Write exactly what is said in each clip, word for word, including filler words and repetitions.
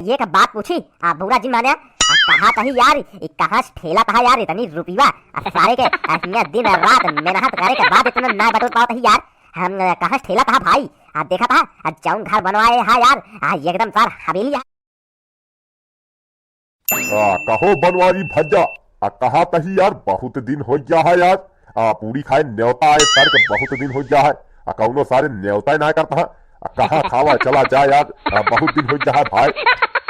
एक बात पूछी, आ, बुरा जिन माने, आ, कहा तही यार, ई कहाँ से ठेला तहा यार इतनी रुपया, आ, सारे के, आ, हियाँ दिन रात मेहनत करे के बाद इतना ना बटोर पावत ही यार। हम, आ, कहाँ से ठेला तहा भाई, आ, देखा तहा, आ, जौन घर बनवाए हा यार, आ, एकदम सार हवेली है। आ, कहो बनवारी भैया, आ, कहा तही यार, बहुत दिन हो गया है यार। आ, पूरी खाए न्योता आए सर के बहुत दिन हो गया है। आ, कौनो सारे न्योता ना करता है। आ, कहाँ खावा चला जाए यार, आ, बहुत दिन हो गया है भाई।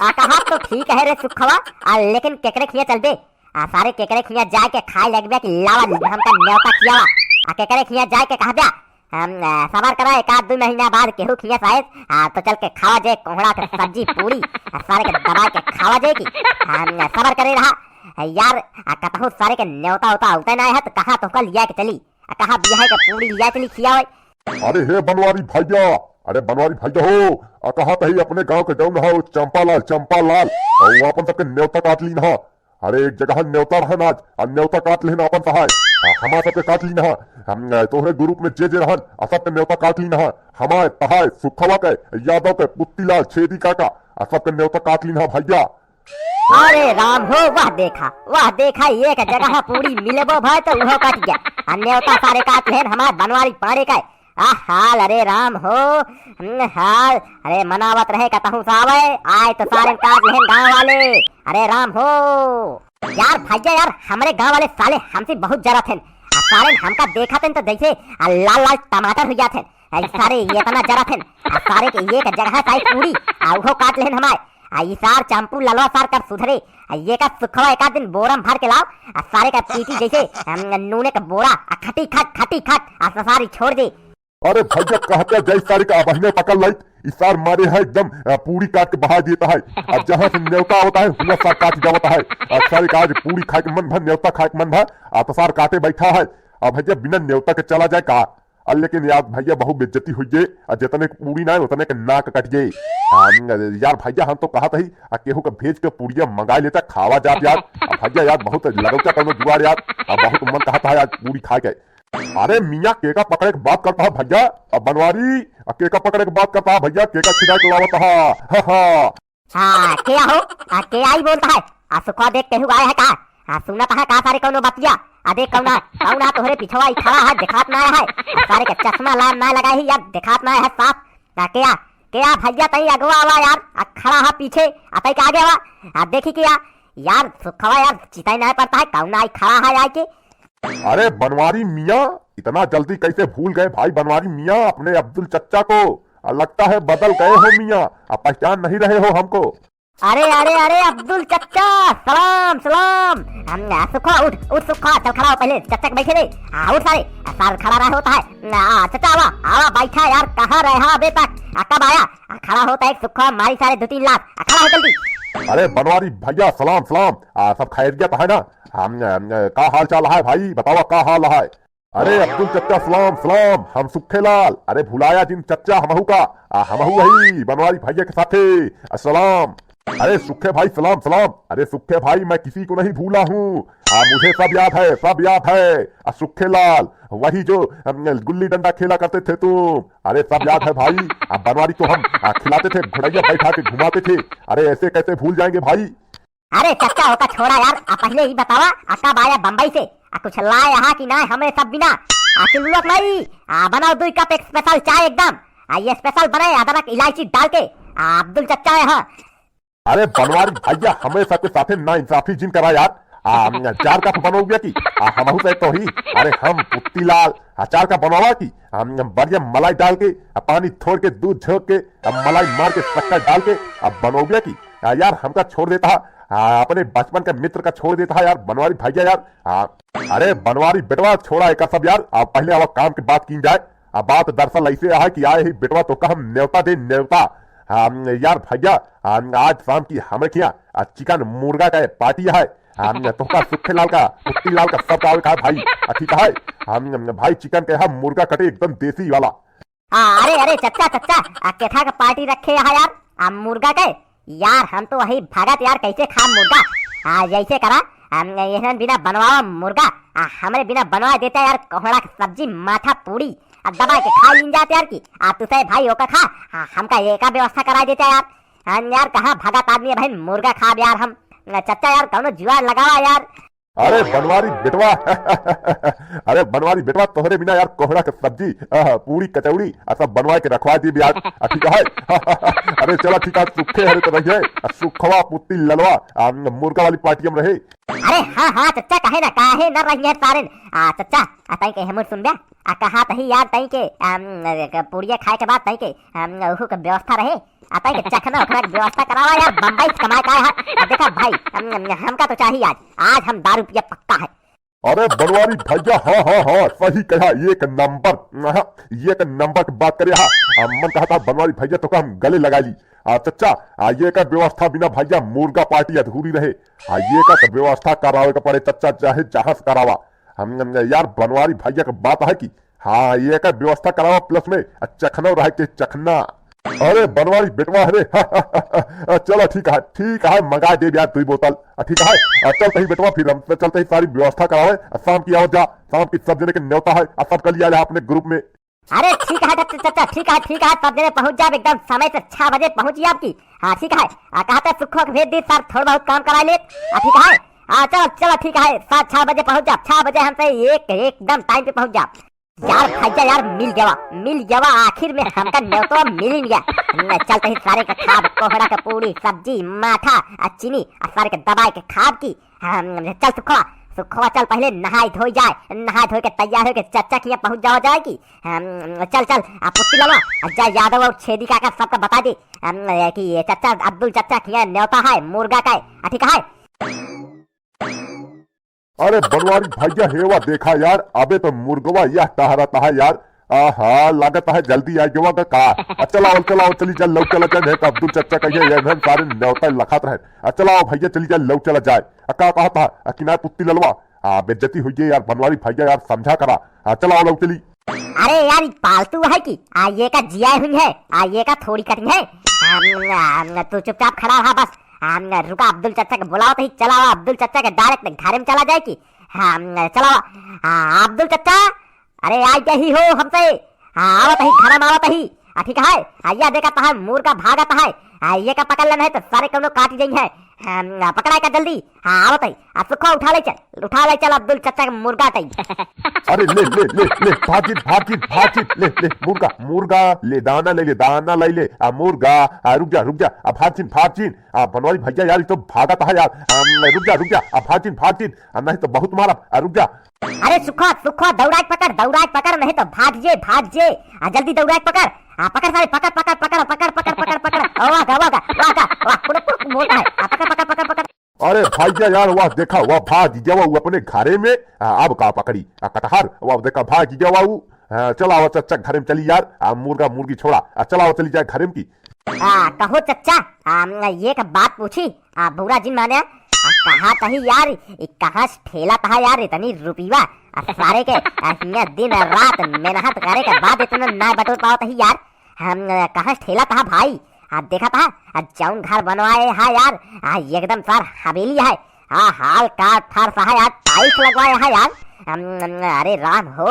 आ, कहा तो ठीक है रे सुखवा, आ, लेकिन केकरे खिया चलबे? आ, सारे केकरे खिया जाए के खाए लगबे कि लावा हमका न्योता खियावा। आ, केकरे खिया जाए के कहबे? हम, आ, सबर करा, एक आध दो महीना बाद केहू खिया शायद, आ, तो चल के खावा जाए कोहड़ा के सब्जी पूरी, आ, सारे के दबा के खावा जाए कि, हम, आ, सबर करे रहा, आ, यार, आ, कतहु सारे के न्योता उता उते ना है तो कहाँ तोहका लिया के चली, आ, कहाँ बियाह के पूरी लिया चली खियावे। अरे हे बनवारी भैया, अरे बनवारी भैया हो, आ, कहा तही अपने गांव के जौन है वो चंपालाल, चंपालाल, आ, वो अपन सबके न्योता काट ली ना। अरे, एक जगह न्योता रहन आज, आ न्योता काट लेहन आपन सहाय। आ, हमार सबके काट ली नहा। हम, आ, तोहरे ग्रुप में जे जे रहन, आ सबके न्योता काट ली नहा। हमार तहाय, सुखवा के, यादव के, पुत्तीलाल, छेदी काका, आ सबके न्योता काट ली नहा भैया। अरे राम हो, वह देखा, वह देखा, एक जगह पूरी मिलबो भय तो उहो कट गया। आ न्योता सारे काट लेहन हमार बनवारी पाड़े का। आ हाल, अरे राम हो, हम्म, हाल, अरे मनावत रहे कतहूँ से आवे, आए तो सारे काट लेहन गाँव वाले। अरे राम हो। यार भैया यार, हमरे गाँव वाले साले हमसे बहुत जरत हैं। आ सारे हमका देखत हैं तो जैसे, आ, लाल लाल टमाटर हो जात हैं। आ, सारे ये इतना जरत हैं। आ सारे के एक जगह साई पूरी, आ, उहो काट लेहन हमार। आ, ई सार चंपू ललवा सार कब सुधरे? आ, ये का सुखवा एक आध दिन बोरम भर के लाओ, आ, सारे का पीटी जैसे, हम, नूने का बोरा, आ, खटी खट, खटी खट, आ, स-, सारी छोड़ दे। अरे भैया, कहता जय सारे का अबहिने पकड़ लाइत, ई सार मारे है एकदम, आ, पूरी काट के बहा देता है। आ, जहाँ से न्योता होता है, हुआ सार काट जावता है। आ, सारे का आज पूरी खाए के मन भर, न्योता खाए के मन भर, आ, तो सार काटे बैठा है। आ, भैया, बिना न्योता के चला जाए का? आ, लेकिन यार भैया, बहुत बेइज्जती हुई जे, आ, जितने के पूरी ना है, उतने के नाक कट जे। आ, यार भैया, हम तो कहत ही, आ, केहू के भेज के पूड़िया मंगाई लेता, खावा जात यार। आ, भैया यार, बहुत लगौता कौनो जुगाड़ यार। आ, बहुत मन कहत है आज पूरी खाए के। अरे मियाँ, केका पकड़े के बात करता है भैया? आ, बनवारी, आ, केका पकड़े के बात करता है भैया? केका छिदा के लावत है? हा, हा। हाँ, के हो? आ, के आई बोलता है? आ, सुखवा देख केहू आया है का? आ, सुनत है का सारे कौनो बतिया? आ, देख कौना, कौना तोहरे पिछवा ही खड़ा है, दिखात ना है। आ, सारे के चश्मा लाम ना लगाए ही यार, दिखात ना है साफ। आ, के आ, के आ भैया, तई अगवा आवा यार, आ, खड़ा है पीछे, आ, तई के आगे आवा। आ, देखी के आ, यार, सुखवा यार, चिताई ना पड़ता है, कौना आई खड़ा है आके। अरे बनवारी मियाँ, इतना जल्दी कैसे भूल गए भाई बनवारी मियाँ अपने अब्दुल चच्चा को? आ, लगता है बदल गए हो मियाँ, अब पहचान नहीं रहे हो हमको। अरे, अरे, अरे, अब्दुल चच्चा, सलाम, सलाम। हम, आ, सुखवा, उठ, उठ सुखवा, चल खड़ा हो पहले, चच्चा के बैठे दे। आ, उठ सारे, आ, सार खड़ा रहे होता है। आ, चच्चा, आवा, आवा, बैठा यार, कहाँ रहा अबे तक? आ, कब आया? आ, खड़ा होता है सुखवा, मारी सारे दो तीन लात। आ, खड़ा हो जल्दी। अरे बनवारी भैया, सलाम, सलाम। आ, सब खैरियत है ना? हम, हम, का हाल चाल है भाई? बतावा, का हाल है? अरे अब्दुल चच्चा, सलाम, सलाम, हम सुखे लाल। अरे भुलाया जिन चच्चा हमहू का, आ, हमहू वही बनवारी भैया के साथे। आ, सलाम। अरे सुखे भाई, सलाम, सलाम। अरे सुखे भाई, मैं किसी को नहीं भूला हूँ। आ, मुझे सब याद है, सब याद है। आ, सुखे लाल, वही जो, हम, गुल्ली डंडा खेला करते थे तुम। अरे सब याद है भाई। आ, बनवारी को हम, आ, खिलाते थे, घोड़ैया बैठा के घुमाते थे। अरे ऐसे कैसे भूल जाएंगे भाई? अरे चच्चा, ओका छोड़ा यार, आ पहले ही बतावा, आ कब आया बम्बई से? आ कुछ लाए हा कि ना हमरे सब बिना? आ चुल्लुआ के नहीं, आ बनाओ दुई कप स्पेशल चाय एकदम, आ ये स्पेशल बनाए अदरक इलायची डाल के, आ अब्दुल चच्चा है, हाँ। अरे बनवारी भैया, हमरे सबके साथे ना इंसाफी जिन करा यार। आ, चार कप बनोगे की? आ, हमहू से तो ही। अरे हम पुत्ती लाल, आ, चार कप बनवा की? हम बढ़िया मलाई डाल के, आ, पानी थोड़ के, दूध झोंक के, आ, मलाई मार के, शक्कर डाल के, आ, बनोगे की? आ, यार हमका छोड़ देता है, आ, अपने बचपन के मित्र का छोड़ देता है यार, बनवारी भैया यार। आ, अरे बनवारी बेटवा, छोड़ा एका सब यार, आ, पहले आवा काम के बात की जाए। आ, बात दरअसल ऐसे है कि आए ही बेटवा तो का हम न्योता दे, न्योता। आ, यार भैया, आ, आज शाम की हमरे खिया, आ, चिकन मुर्गा का पार्टी है। हम तोहका सुखे लाल का, पुत्ती लाल का सब आवे का भाई। आ, ठीक है, हम भाई चिकन के हम मुर्गा कटे एकदम देसी वाला। आ, अरे, अरे, चच्चा, चच्चा, आ, केथा के पार्टी रखे है यार, आ, मुर्गा के? यार, हम तो वही भगत यार, कैसे खा मुर्गा? आ, जैसे करा, हम एहन बिना बनवावा मुर्गा, आ, हमरे बिना बनवा देता यार, कोहड़ा के सब्जी, माठा, पूरी, आ, दबा के खा लीन जाते यार की। आ, तू से भाई ओका खा, आ, हमका एका व्यवस्था करा देता यार। हाँ यार, कहाँ भागत आदमी है भाई, मुर्गा खाब यार हम। चच्चा यार, कौनो जुगाड़ लगावा यार। अरे बनवारी बेटवा, अरे बनवारी बेटवा, तोहरे बिना यार कोहड़ा के सब्जी, आह, पूड़ी कचौड़ी, आ सब बनवा के रखवा दी यार, आ ठीक है। अरे चला ठीक है, सुखे हरे तो रहिए, आ सुखवा पुत्ती ललवा, आ मुर्गा वाली पार्टी में रहे। अरे हाँ, हाँ, चच्चा, काहे ना, काहे ना रहिए सारे। आ, चच्चा, आ, तई के हमर सुनबे? आ, कहा तही यार, तई के, अम, के पुड़िया खाए के बाद तई के, अम, उहू के व्यवस्था रहे। आ, तई के चखना उखना के व्यवस्था करावा यार, बम्बई से कमाए का है। आ, देखा भाई, अम, अम, हमका तो चाहिए आज, आज हम दारू पिए पक्का है। अरे बनवारी भैया, हाँ, हाँ, हाँ, सही कहा, एक नंबर, हाँ, एक नंबर की बात करे, हाँ। आ, मन कहा था बनवारी भैया तो का हम गले लगा ली। आ, चच्चा, आ, ये का व्यवस्था बिना भैया मुर्गा पार्टी अधूरी रहे। आ, ये का तो व्यवस्था करावे के पड़े चच्चा, चाहे जहाँ से करावा। हम, हम, यार बनवारी भैया के बात है कि हाँ, ये का व्यवस्था करावा plus में, आ, चखना रहे के चखना। अरे बनवारी बेटवा, अरे, आ, चलो ठीक है, ठीक है, मंगा दे यार दुई बोतल। आ, ठीक है, आ, चलते ही बेटवा, फिर हम चलते ही सारी व्यवस्था करावे। आ, शाम की आओ जा, शाम की सब जने के न्योता है, आ, सब कर लिया ले अपने group में। अरे ठीक है चच्चा, चच्चा, ठीक है, ठीक है, सब जने पहुँच जाब एकदम समय से, छह बजे पहुँच जाब की। हाँ ठीक है, आ, कहा था सुखो के भेज दी सर, थोड़ा बहुत काम करा ले। आ, ठीक है, हाँ चलो, चलो ठीक है, सात, छह बजे पहुँच जाब, छह बजे हमसे एक, एकदम time पे पहुँच जाब। यार भैया यार, मिल गवा, मिल गवा, आखिर में हमका न्योता मिल गया। न, चलते ही सारे के खाब, कोहड़ा के पूड़ी, सब्जी, माठा, आ चीनी, आ सारे के दबाई के खाब की। हम, चल सुखवा, सुखवा चल, पहले नहाई धोई जाए, नहाई धोई के तैयार होके चच्चा किया पहुँच जावा जाए की। हम, चल, चल, आ पुत्ती ललवा, आ जा यादव और छेदी काका सबका बता दी, हम, कि ये चच्चा, अब्दुल चच्चा किया न्योता है, मुर्गा का है, आ ठीक है। अरे बनवारी भैया, हेवा देखा यार, अबे तो मुर्गवा यह टहरत है यार। आहा, लागत है जल्दी आ गवा का। आ, चलाओ, चलाओ, चली जा, लौट चला जा, नहीं तो अब्दुल चच्चा कहिए, ये हम सारे न्योता लखात रहे। आ, चलाओ भैया, चली जा, लौट चला जाए। आ, का कहत है? आ, किनारे पुत्ती ललवा। आ, बेइज्जती हुई है यार, बनवारी भैया यार, समझा करा। आ, चलाओ, लौट चली। अरे यार, ई पालतू है कि? आ, ये का जिया हुई है? आ, ये का थोड़ी कटी है? आ, आ, तू चुपचाप खड़ा रहा बस। आ, रुका, अब्दुल चच्चा के बुलाओ तो ही, चलाओ, अब्दुल चच्चा के direct घरे में चला जाए कि। हाँ, चलाओ। आ, अब्दुल चच्चा, अरे, आई के ही हो हमसे? हाँ, आवत ही, घर में आवत ही। आ, ठीक है, आ, ये देखत है, मुर्गा भागत है। आ, ये का पकड़ लेना है तो सारे कौनो काट जाई है। हाँ, पकड़ा का जल्दी। हाँ, आवत ही। आ, सुखवा उठा ले चल, उठा ले चल, अब्दुल चच्चा के मुर्गा तई। अरे, ले, ले, ले, ले, भाग जिन, भाग जिन, भाग जिन, ले, ले, मुर्गा, मुर्गा, ले, दाना ले, ले, दाना ले, ले, आ, मुर्गा, आ, रुक जा, रुक जा, आ, भाग जिन, भाग जिन, आ, बनवारी भैया यार, ये तो भागत है यार, आ, रुक जा, रुक जा, आ, भाग जिन, भाग जिन, आ, नहीं तो बहुत मारा, आ, रुक जा। अरे सुखवा, सुखवा, दौड़ाए के पकड़, दौड़ाए के पकड़, नहीं तो भाग जे, भाग जे। आ, जल्दी दौड़ाए के पकड़। आ, पकड़ सारे, पकड़, पकड़। ओ, वाह गा, वाह गा, वाह गा, वाह, कुड़ुक, कुड़ुक बोलता है। आ, पकड़, पकड़, पकड़, पकड़। अरे भैया यार, वाह देखा, वाह भाग गया वो अपने घरे में। आ, अब का पकड़ी? आ, कटहर, वाह देखा, भाग गया वो। आ, चला, वो चच्चा घरे में चली यार। आ, मुर्गा मुर्गी छोड़ा। आ, चला, वो चली जाए घरे में की। आ, कहो चच्चा, आ, ये एक बात पूछी, आ, बुरा जिन माने, आ, कहा तही यार, ई कहाँ से ठेला तहा यार इतनी रुपीवा? आ, सारे के, आ, हियाँ दिन रात मेहनत करे के बाद इतना ना बटोर पावत ही यार। हम, आ, कहाँ से ठेला तहा भाई? आ, देखा तहा, आ, जौन घर बनवाए हा यार, आ, एकदम सार हवेली है। आ, हाल का फर्श है यार, tiles लगवाए हा यार। हम, हम, अरे राम हो,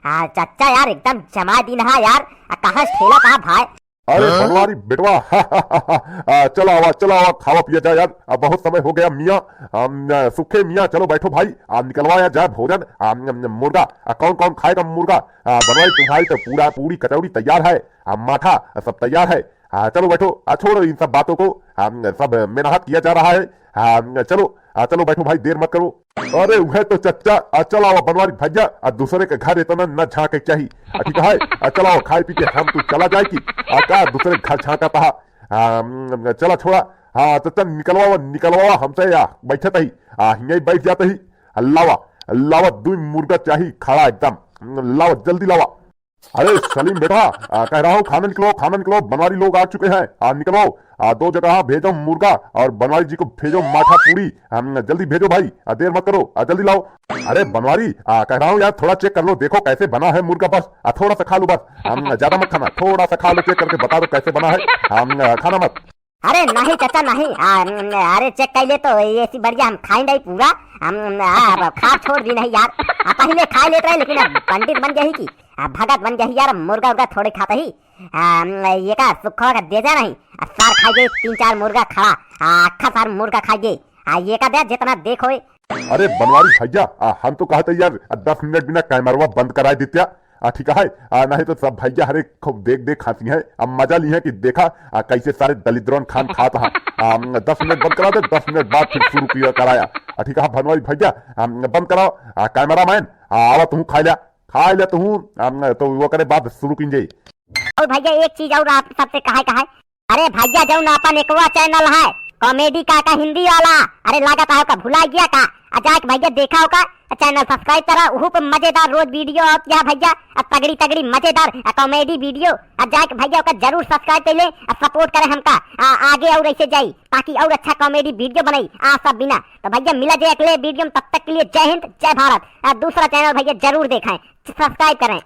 आ, चच्चा यार एकदम जमा दिन हा यार। आ, कहाँ से ठेला तहा भाई? अरे हाँ? बनवारी बेटवा, आ, चला आवा, चला आवा, खावा पिया जाए यार। आ, बहुत समय हो गया मियाँ। आ, न, सुखे मियाँ, चलो बैठो भाई, आ, निकलवाया जाए भोजन। आ, न, न, मुर्गा, आ, कौन कौन खाएगा मुर्गा? आ, बनवारी तुम्हारी तो पूरा पूरी कचौड़ी तैयार है, आ, माठा, आ, सब तैयार है। आ, चलो बैठो, आ, छोड़ो इन सब बातों को। आ, न, सब मेहनत किया जा रहा है। आ, न, चलो, आ, चलो बैठो भाई, देर मत करो। अरे उहे तो चच्चा, आ चल आवा बनवारी भैया, आ दूसरे के घर इतना न झांके के चाही। आ ठीक है, आ चल आवा खाए पी के हम तू चला जाए की, आ का दूसरे के घर झांका तहा। आ, हम्म, चला छोड़ा। हाँ चच्चा निकलवावा, निकलवावा हमसे या बैठत ही। आ हियाँ ही बैठ जात ही। आ लावा, लावा दुई मुर्गा चाही खड़ा एकदम। लावा जल्दी लावा। अरे सलीम बेटा, आ, कह रहा हूँ खाना निकलो, खाना निकलो, बनवारी लोग आ चुके हैं। आ, निकलो। आ, दो जगह भेजो मुर्गा और बनवारी जी को भेजो माठा पूरी। हम, जल्दी भेजो भाई, आ, देर मत करो, आ, जल्दी लाओ। अरे बनवारी, आ, कह रहा हूँ यार, थोड़ा check कर लो, देखो कैसे बना है मुर्गा बस। आ, थोड़ा सा खा लो बस, हम, ज्यादा मत खाना, थोड़ा सा खा लो, check करके बता दो कैसे बना है। हम, आ, खाना मत। अरे नहीं चच्चा नहीं, आ, अरे check कर ले तो ऐसी बढ़िया हम खाई नहीं पूरा। हम, आ, अब खा छोड़ दी नहीं यार। आ, पहले खा लेत रहे लेकिन अब पंडित बन गया ही की। आ, भगत बन गई यार, मुर्गा उर्गा थोड़े खाता ही। आ, ये का सुखवा का दे जा नहीं, आ, सार खाइए तीन चार मुर्गा खड़ा, आ, अक्खा सार मुर्गा खाइए, आ, ये का दे जितना देखो। अरे बनवारी भैया, आ, हम तो कहते यार, आ, दस मिनट बिना कैमरवा बंद कराए देत्या, आ, ठीक है, आ, नहीं तो सब भैया हरे खूब देख देख हंसी है। अब मजा ली है कि देखा, आ, कैसे सारे दलिद्रोन खान खात हा। आ, दस मिनट बंद करा दे, दस मिनट बाद फिर शुरू किया कराया। आ, ठीक है बनवारी भैया, आ, बंद कराओ। आ, कैमरामैन, आ, आवा तू खाई ल्या, खाई ल्या तू, आ, तो वो करे बाद शुरू कीन जाई। और भैया एक चीज और आप सबसे कहे, कहे, अरे भैया जौन अपन एकवा चैनल है कॉमेडी काका हिंदी वाला, अरे लागत है का भुला गया का? आ जाके भैया देखा हो का, चैनल सब्सक्राइब करा, उहू पे मजेदार रोज वीडियो आवत या भैया, आ तगड़ी तगड़ी मजेदार आ कॉमेडी वीडियो। आ जाके भैया ओका जरूर सब्सक्राइब कर ले, आ सपोर्ट करे हमका, आ आगे और ऐसे जाई ताकि और अच्छा कॉमेडी वीडियो बनाई आ सब बिना। तो भैया मिला जाए अगले वीडियो में, तब तक के लिए जय हिंद जय भारत। आ दूसरा चैनल भैया जरूर देखें, सब्सक्राइब करें।